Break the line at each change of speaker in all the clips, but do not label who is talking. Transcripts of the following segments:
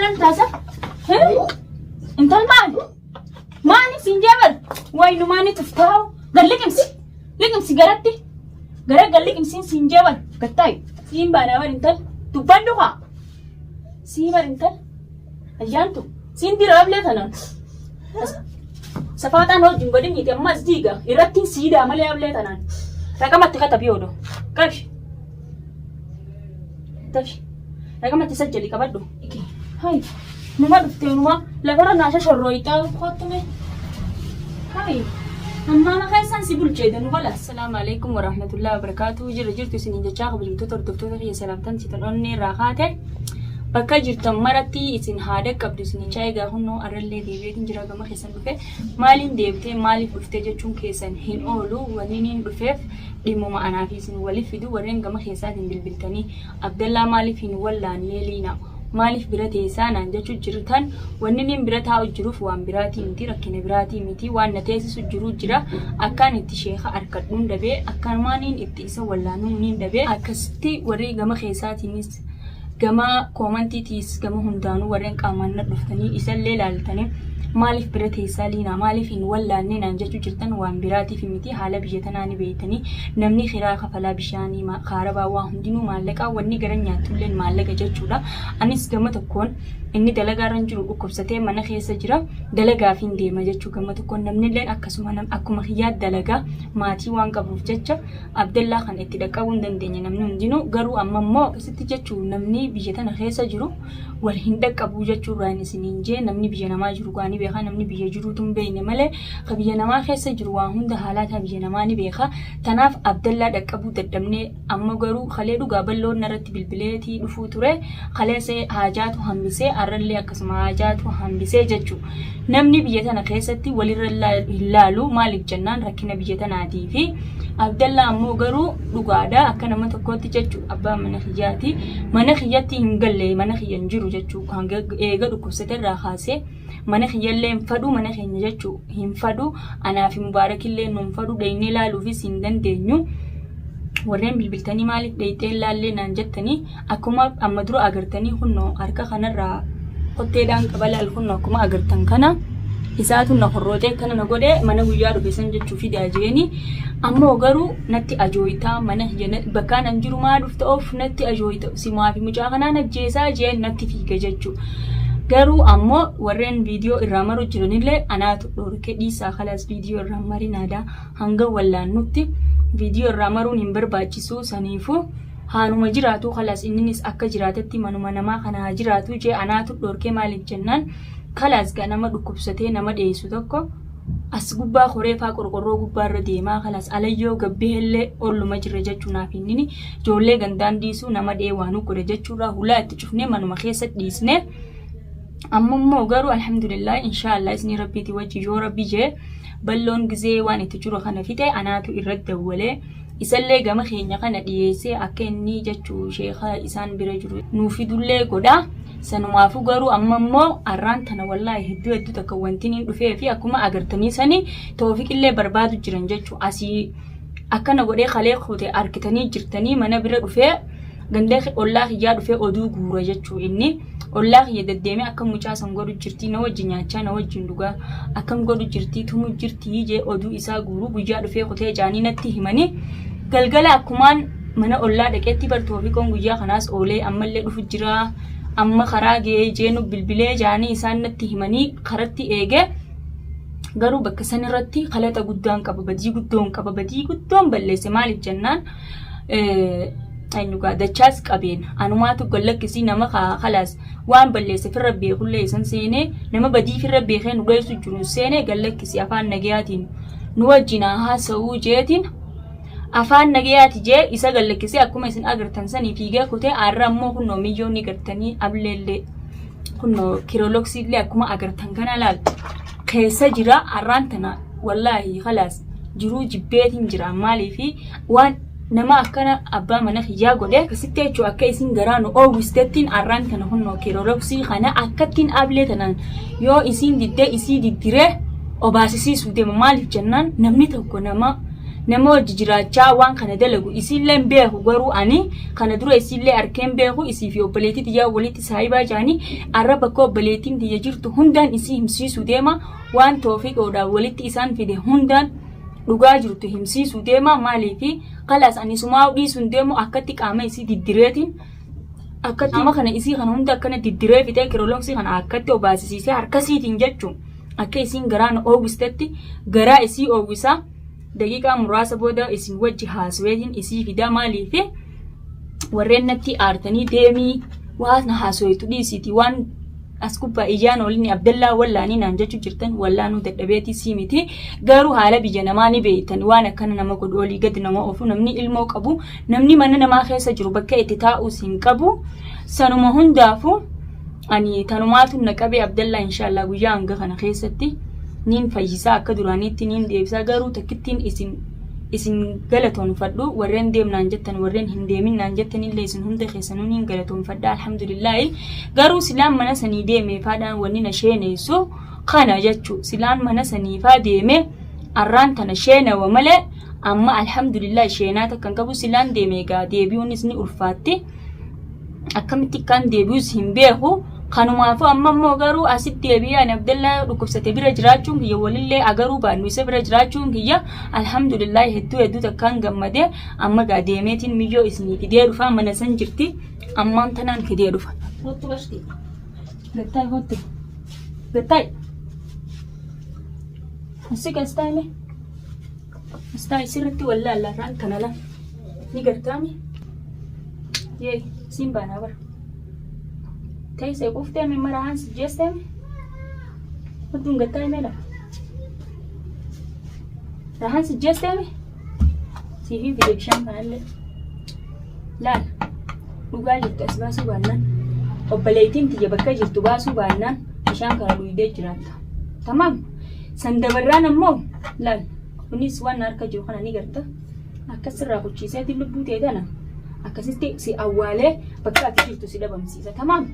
laltaasa? Intal maali? Maali siin jee bar? Wayi nu maani tuftaa'u. Gad liqimsi. Liqimsi garatti. Gara gad liqimsiin siin jee bar. Gattaayi. Siin baanaa bar intal. Dubbadhu kaa. Sii bar intal. Ayyaantu. Siin dira ablee tanaan. Safaaxaan wajjin godhiniiti ammas diiga. Irrattiin siidaa malee ablee tanaan. Raqamatti katabii odoo. Qabi. Tafi. Raqamatti sajjali qabadhu. Hai. Numa dhuftee numa lafarra naa shashorrooyxaa kottume. Hai. Hammaama keessaan si bulchee danu bala. Assalaamu alaikum warahmatullahi wabarakatuh. Jira jirtu isiniin jechaa kabajamtoota hordoftoota kiyya salaamtan sitan onnee irraa kaate. Bakka jirtan maratti isin haa dhaqqabdu isin jechaa egaa hunnoo arrallee deebi'eetiin jira gama keessan dhufe. Maaliin deebitee maaliif dhuftee jechuun keessan hin oolu waniin dhufeef dhimmuma anaa fi isin waliif fidu warreen gama keessaatiin bilbiltanii Abdallaa maaliif hin wallaannee Liina maaliif bira teessaa naan jechuu jirtan wanni niin bira taa'u jiruuf waan biraatii miti rakkina biraatii miti waan na teessisu jiruu jira akkaan itti sheeka arkadhuun dhabee akkanumaaniin itti isa wallaanuun niin dhabee akkasitti warri gama keessaatiinis gama koomantiitiis gama hundaanuu warreen qaamaan na dhuftanii isallee laaltanii maaliif bira teessaa Liinaa maaliif hin wallaannee naan jechuu jirtan waan biraatiif miti haala biyya tanaa ni beektanii namni kiraa kafalaa bishaanii kaarabaa waa hundinuu maallaqaa wanni gara nyaattulleen maallaqa jechuudha anis gama tokkoon inni dalagaarra hin jiru dhukkubsatee mana keessa jira dalagaaf hin deema jechuu gama tokkoon namnilleen akkasuma akkuma kiyyaa dalagaa maatii waan qabuuf jecha Abdallaa kan itti dhaqqabuu hin dandeenye namni hundinuu garuu amma immoo akkasitti jechuu namni biyya tana keessa jiru wal hin dhaqqabuu jechuu irraan isiniin jee namni biyya namaa jiru gaa ni beeka namni biyya jiruutu hin beekne malee ka biyya namaa keessa jiru waa hunda haalaataa biyya namaa ni beeka tanaaf Abdallaa dhaqqabuu dadhabnee amma garuu kalee dhugaa balloon narratti bilbileetii dhufuu ture kaleessa haajaatu hambisee arrallee akkasuma haajaatu hambisee jechuu namni biyya tana keessatti walirra hin laalu maaliif jennaan rakkina biyya tanaatii fi Abdallaa ammoo garuu dhugaadha akka nama tokkootti jechu abbaan mana kiyyaati mana kiyyatti hin galle mana kiyya hin jiru jechuu hanga eega dhukkubsate irraa kaasee mana kiyyallee hin fadhu mana keenya jechuu hin fadhu anaa fi mubaarakillee nu hin fadhu dheeynee laaluufis hin dandeenyu. Warreen bilbiltanii maaliif dheeyxee hin laallee naan jettanii akkuma amma dura agartanii kunnoo harka kanarraa kotteedhaan qaba laal kunnoo akkuma agartan kana isaatu na horrootee akkana na godhe mana guyyaa dhufe san jechuu fidaa jeeni ammoo garuu natti ajooytaa mana bakkaan an jiru maa dhufta of natti ajooyta simaa fi mucaa kanaan ajjeesaa jeen natti fiiga jechuu garuu ammoo warreen viidiyoo irraa maru jiranillee anaatu dhorke dhiisaa kalaas viidiyoo irraa marinaadaa hanga wallaannutti viidiyoo irraa maruun hin barbaachisu saniifu haanuma jiraatu kalaas inninis akka jiraatetti manuma namaa kana haa jiraatu jee anaatu dhorkee maaliif jennaan kalaas gaa nama dhukkubsatee nama dheessu tokko as gubbaa koree faa qorqorroo gubbaarra deemaa kalaas alayyoo gabbihellee olluma jirra jechuu naaf innini ijoollee gandaan dhiisuu nama dhee waan godhe jechuurraa hulaa itti cufnee manuma keessa dhiisnee amma immoo garuu alhamdulillah inshaallah isni rabbiiti wajji yoo rabbi jee balloon gizee waan itti jiru kana fixe anaatu irratti dawwalee isallee gama keenya kana dhiyeessee akka inni jechuu sheeka isaan bira jiru nuu fidullee godha. Sanumaafuu garuu amma immoo arraan tana wallaahi hedduu hedduu takka wanti inni dhufee fi akkuma agartanii sani toofiqillee barbaadu jiran jechuu asii akkana godhee kalee kute argitanii jirtanii mana bira dhufee ganda ollaa kiyyaa dhufee oduu guura jechuu inni ollaa kiyya deddeemee akka mucaa san godhu jirtii na wajji nyaachaa na wajjin dhugaa akkam godhu jirtii tumu jirtii jee oduu isaa guuru guyyaa dhufee kutee jaanii natti himanii galgala akkumaan mana ollaa dhaqeetti bar toofiqoon guyyaa kanaas oolee ammallee dhufu jira amma karaa ga'ee jeenu bilbilee jaanii isaan natti himanii karatti eegee garuu bakka san irratti kalaxa guddaan qaba badii guddoon qaba badii guddoon balleesse maaliif jennaan eenyugaa dachaas qabeen anumaatu gallakkisii nama kalaas waan balleesse firra beekullee isan seenee nama badii firra beekee nu dhoysu jiru seenee gallakkisii afaan nagayaatiin nu wajjin haa haasa'uu jeetiin afaan nagayaati jee isa gallakkisee akkuma isin agartan sanii fiigee kutee arra ammoo kunnoo miyyoo ni gartanii ableellee kunnoo kiroloksiillee akkuma agartan kana laal keessa jira arraan tana wallaahi kalaas jiruu jibbeetiin jira maaliifi waan nama akkana abbaa mana kiyyaa godhe akkasitti jechuun akka isin garaa nu oowwistettiin arraan tana kunnoo kiroloksii kana akkattiin ablee tanaan yoo isiin diddee isii diddiree obaasisiisuu deema maaliif jennaan namni tokko nama Nama wajji jiraachaa waan kana dalagu isiillee hin beeku garuu ani kana dura isiillee arkee hin beeku isii fi obboleettii tiyyaa walitti saahibaa jaanii arra bakka obboleettiin tiyya jirtu hundaan isii himsiisuu deema waan toofiqoodhaan walitti isaan fide hundaan dhugaa jirtu himsiisuu deema maaliifi kalaas ani sumaa dhiisuun deemu akkatti qaama isii diddireetiin akkatti qaama kana isii kana hunda akkana diddiree fixee kirolooksii kana akkatti obaasisiisee harkasiitiin jechuun akka isiin garaa na oowwistetti garaa isii oowwisaa daqiiqaa muraasa booda isin wajji haasweetiin isii fidaa maaliifi warreen natti aartanii deemii waan haasweetu dhiisiiti waan as gubbaa iyyaan olinni abdallaa wallaanii naan jechuu jirtan wallaanuu dadhabeetii sii miti garuu haala biyya namaa ni beektan waan akkana nama godhu olii gadi nama oofu namni ilmoo qabu namni mana namaa keessa jiru bakka itti taa'us hin qabu sanuma hundaafu ani tanumaatu na qabee abdallaa inshaallah guyyaa hanga kana keessatti niin fayyisaa akka duraaniitti niin deebisaa garuu takkittiin isin isin galatoonfadhu warreen deemnaan jettan warreen hin deemin naan jettan illee isin hunda keessanuu niin galatoonfadha alhamdulillaahi garuu silaan mana sanii deeme faadhaan wanni na sheeneessu kana jechu silaan mana sanii faa deeme arraan tana sheenawa malee amma alhamdulillaahi sheenaa takka hin qabu silaan deeme egaa deebi'uunis ni ulfaatti. Akkamitti akkaan deebi'us hin beeku. Kanumaafuu amma immoo garuu asitti deebi'ee ani Abdallaa dhukkubsate bira jiraachuun kiyya walillee agaruu baannu isa bira jiraachuun kiyya alhamdulillah hedduu hedduu takkaan gammade amma gaa deemeetiin miyyoo isinii fidee dhufa mana san jirti ammaan tanaan fidee dhufa. Kottu bashti. Gattaay kottu. Gattaay. Asii gastaay mee. Astaa sirriitti wallaalla irraan kana la. Ni gartaami. Yee siin baanaa bara. Teessee quuftee mi mara haan si jeestee mi? Hodduun gattaa himee lafa. Rahaan si jeestee mi? Siifin fide bishaan kanallee. Laal dhugaa jirtu as baasuu baannaan obboleettiin tiyya bakka jirtu baasuu baannaan bishaan kana dhuydee jiraatta. Tamaam. San dabarraan ammoo laal kunis waan harka jiru kana ni garta. Akkas sirraa kuchiiseetiin lubbuu tee tana akkasitti si awwaalee bakka ati jirtu si dhabamsiisa. Tamaam.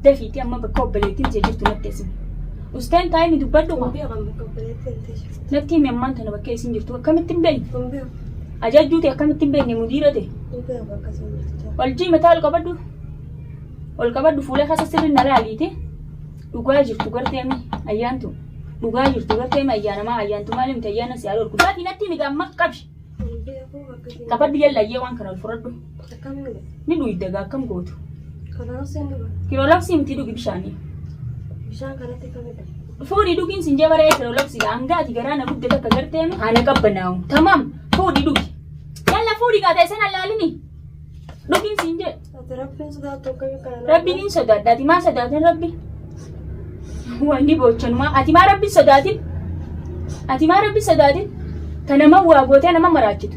Dafiitii amma bakka obboleettiin tee jirtu natti asimi. Usteen taa'imi dubbadhu
Hin beekan bakka obboleettiin tee jirtu.
Natti himi ammaan tana bakka isin jirtu akkamitti hin beekne?
Hin beeku.
Ajajjuu tee akkamitti hin beekne mudiira tee?
Hin beeku bakka isin jirtu.
Ol jii mataa ol qabadhu. Ol qabadhu fuula keessa sirri na laaliiti. Dhugaa jirtu garteemi ayyaantu. Dhugaa jirtu garteemi ayyaanamaa ayyaantu maali miti ayyaana si haadha ol Dafii natti himi amma qabi.
Hin beeku bakka isin
Qabadhu yallayyee waan kana ol fudhadhu.
Akkamiin godha?
Ni dhuyda gaa akkam gootu.
Kolooroksiin dhuga.
Kirooloksii miti dhugi bishaanii.
Bishaan kanatti kamidha?
Fuudhii dhugiin sin jee baree kirooloksiidha. Hanga ati garaa na gubde takka garteemi haana qabbanaa'u. Tamaam fuudhii dhugi. Yalla fuudhii gaa ta'e sana laalini. Dhugiin siin jee.
Ati rabbiin sodaattu akkamii kana nama
Rabbiin hin sodaadha. Ati maa sodaatin rabbi? Wanni boochanumaa. Ati maa rabbi sodaatin? Ati maa rabbi sodaatin? Ta nama waa gootee nama maraachitu.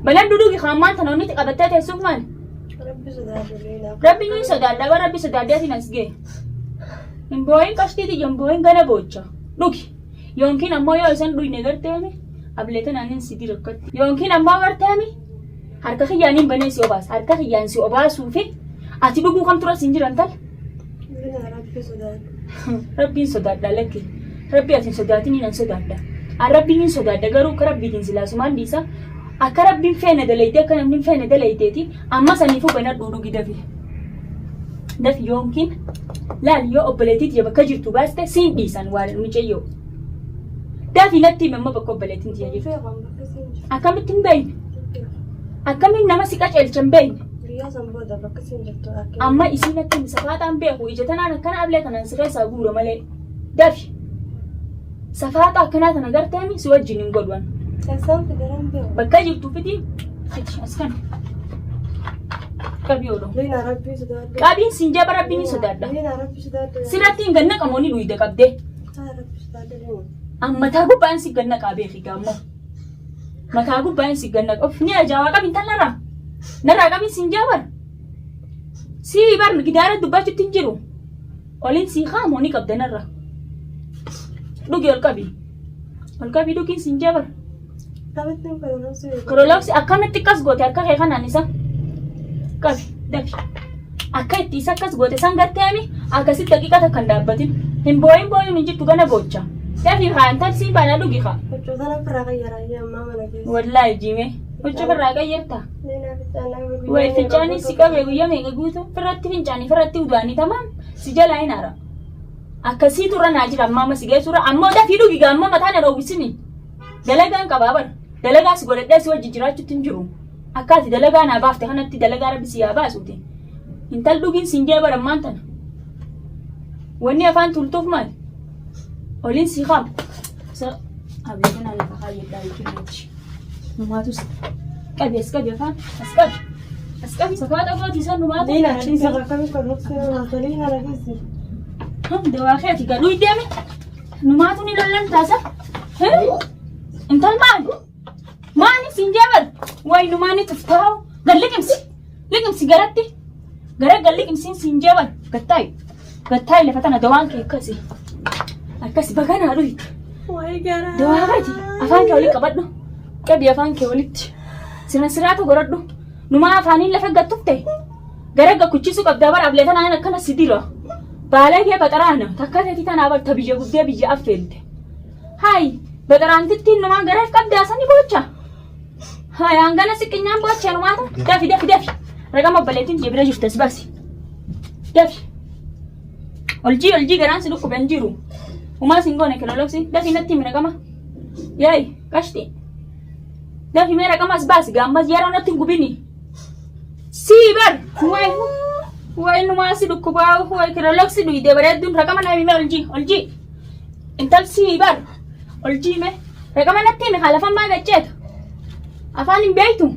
Balan dhugi kaammaan tana onniti qabattee teessuuf maali?
Rabbi sodaadhu Leena.
Rabbiin hin sodaadha. Bara rabbi sodaadhee atiin as ga'e. Hin boo'in qashtiiti hin boo'in gana boocha. Dhugi. Yookiin ammoo yoo isan dhuyne garteemi ableetan anin si dira akkatti. Yookiin ammoo garteemi harka kiyyaaniin banee si obaasa. Harka kiyyaan si obaasuu fi ati dhuguu kam tura siin jiran tal.
Leena rabbi sodaadhu.
Rabbiin sodaadha lakki. Rabbi ati hin sodaatin nan sodaadha. An rabbiin hin sodaadha garuu akka rabbiitiin silaasumaan dhiisa. Akka rabbiin feene dalaytee akka namni hin feene dalayteeti amma saniifuu banadhuu dhugi dafi. Dafi yookiin laal yoo obboleettii tiyya bakka jirtu baaste siin dhiisan waan mucayyoo. Dafi natti himi amma bakka obboleettiin tiyya
Hin
jirtu.
beekan bakka isin jirtu.
Akkamitti hin beekne?
Hin beeku.
Akkamiin nama si qaceelcha hin beekne?
Guyyaa san booda bakka isin jirtu argina.
Amma isiin natti himi safaaxaan beeku ija tanaan akkana ablee tanaan si keessaa guura malee. Dafi. Safaaxa akkanaa tana garteemi si wajjin hin godhu.
Eessaan fidee hin beeku.
Bakka jirtu fidi fidi as kana. Qabii ooluu.
Leena rabbii sodaadhu.
Qabiin siin jaba rabbiin hin sodaadha.
Leena rabbii sodaadhu.
Sirratti hin ganna qamoonni dhuyda qabdee.
Haa rabbii sodaadhu Leena.
An mataa gubbaan si ganna qabee fi gaammoo. Mataa gubbaan si ganna of ni ajaa'aa qabin tan narraa. Narraa qabin siin jaabar. Sii bar gidaara dubbachuutti hin jiru. Oliin sii kaamoo ni qabda narraa. Dhugi ol qabi. Ol qabi dhugiin siin jaabar.
Akkamittiin koloroksii dhuga?
Koroloksi akkamitti akkas goote harka kee kanaan isa qabi dafi. Akka itti isa akkas goote san garteemi akkasitti daqiiqa takka hin dhaabbatin. Hin boo'in boo'in hin jirtu gana boocha. Dafi haa intal siin baana dhugi haa.
Huccuu sana ofirraa qayyaraa ammaa mana keessa.
Wallaahi jiime. Huccuu firraa qayyarta. Way fincaanii si qabe guyyaa meeqa guutuu firratti fincaanii firratti udaanii tamaam si jalaa hin haara. Akkasii turra naa jira amma amma si geessuura ammoo dafii dhugi gaa amma mataa na dhoowwisini. Dalagaan qabaa bara. Dalagaa si godhadhee si wajji jiraachuutti hin jiru. Akka ati dalagaa naa baafte kanatti dalagaa rabbi si haa baasuuti. Intal dhugiin siin jee bara ammaan tana. Wanni afaan tultuuf maali? Oliin si qabu. Sa ablee kanaa lafa kaayyadhaa jechuudha. Numaatus qabi as qabi afaan as qabi. As qabi safaa xagooti isaan numaatu.
Liina dhiisa akkami korroksee liina dhiisi.
Dawaa keeti gadhuu deeme. Numaatu ni lollan taasa. Intal maali? Maali siin jee bar? Wayi numaani tuftaa'u. Gad liqimsi. Liqimsi garatti. Gara gad liqimsiin siin jee bar. Gattaayi. Gattaayi lafa tana dawaan kee akkasi. Akkasi baganaa dhuyte.
Wayi garaa.
Dawaa keeti. Afaan kee walitti qabadhu. Qabi afaan kee walitti. Sina siraatu godhadhu. Numaa afaaniin lafa gad tufte. Gara gakkuchiisuu qabdaa bara ablee tanaan akkana si dira. Baalee kee baxaraana. Takka teetii tanaa bar ta biyya guddee biyya affeelte. Hayi baxaraantittiin numaa gareef qabdaa sani boocha. Hayi hangana siqinyaan boocha numaata. Dafi dafi dafi. Raqama obboleettiin kee bira jirtu as baasi. Dafi. Oljii oljii garaan si dhukkube hin jiru. Umaa sin goone kiloloksi. Dafi natti himi raqama. Yaayi qashti. Dafi mee raqama as baasi gaammas yeroo natti hin gubini. Sii bar. Wayi wayi numaa si dhukkubaa wayi kiloloksi dhuyde bareedduun raqama naa himi mee oljii oljii. Intal sii bar. Oljii mee raqama natti himi haa lafan maa gacceetu. Afaan hin beektu.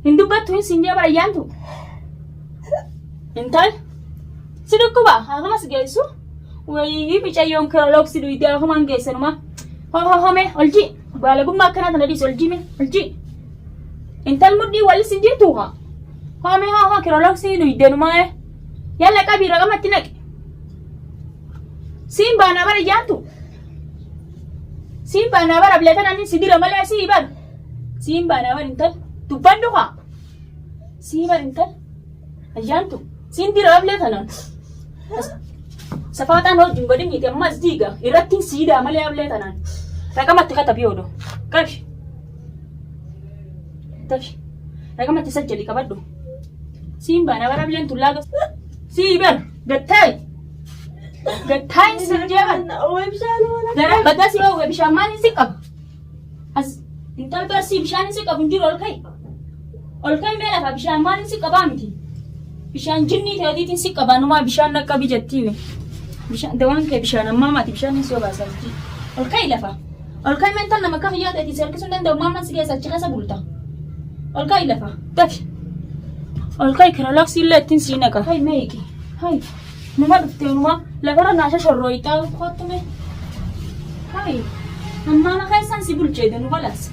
Hin dubbattu hin siin jee bara ayyaantu. Intal si dhukkuba akkuma si geessu. Wayii micayyoon kiloloksi dhuyde akkuma hin geessanuma. Ho ho ho mee oljii baalagummaa akkanaa tana dhiisi oljii mee oljii. Intal mudhii wal si jirtu haa. Ho mee ho ho kiloloksi dhuyde numaa. Yalla qabii raqamatti naqi. Siin baanaa bara ayyaantu. Siin baanaa bara bileetan ani si dira malee sii bar. Siin baanaa bara intal dubbadhu haa. Sii bar intal ayyaantu. Siin dira bileetanan. Safaaxaan hojiin godhin miti ammas diiga irratti siidaa malee ablee tanaan. Raqamatti katabi odoo. Qabi. Tabi. Raqamatti sajjali qabadhu. Siin baanaa bara ableen tullaa gas. Sii bar gattaayi. Gattaayi siin jeeban.
Wayi bishaan wala.
Gara baga si oowwe bishaan maaliin si qaba? As intal barsii bishaan si qabu hin jiru ol ka'i. Ol ka'i mee lafa bishaan maaliin si qabaa miti? Bishaan jinnii ta'eetiin si qaba numaa bishaan naqqabi jettii. Bishaan dawaan kee bishaan ammaa maati bishaan si obaasa achi. Ol ka'i lafa. Ol ka'i mee intal nama akka kiyyaa ta'eetiin si harkisuu hin danda'u maamman si keessa achi keessa bulta. Ol ka'i lafa. Dafi. Ol ka'i kirolooksii illee ittiin sii naqa. Hayi mee hiiki. Hayi. Numa dhuftee numa lafarra naa shashorrooyxaa kottu mee. Hayi. Hammaama keessaan si bulchee nu balaas.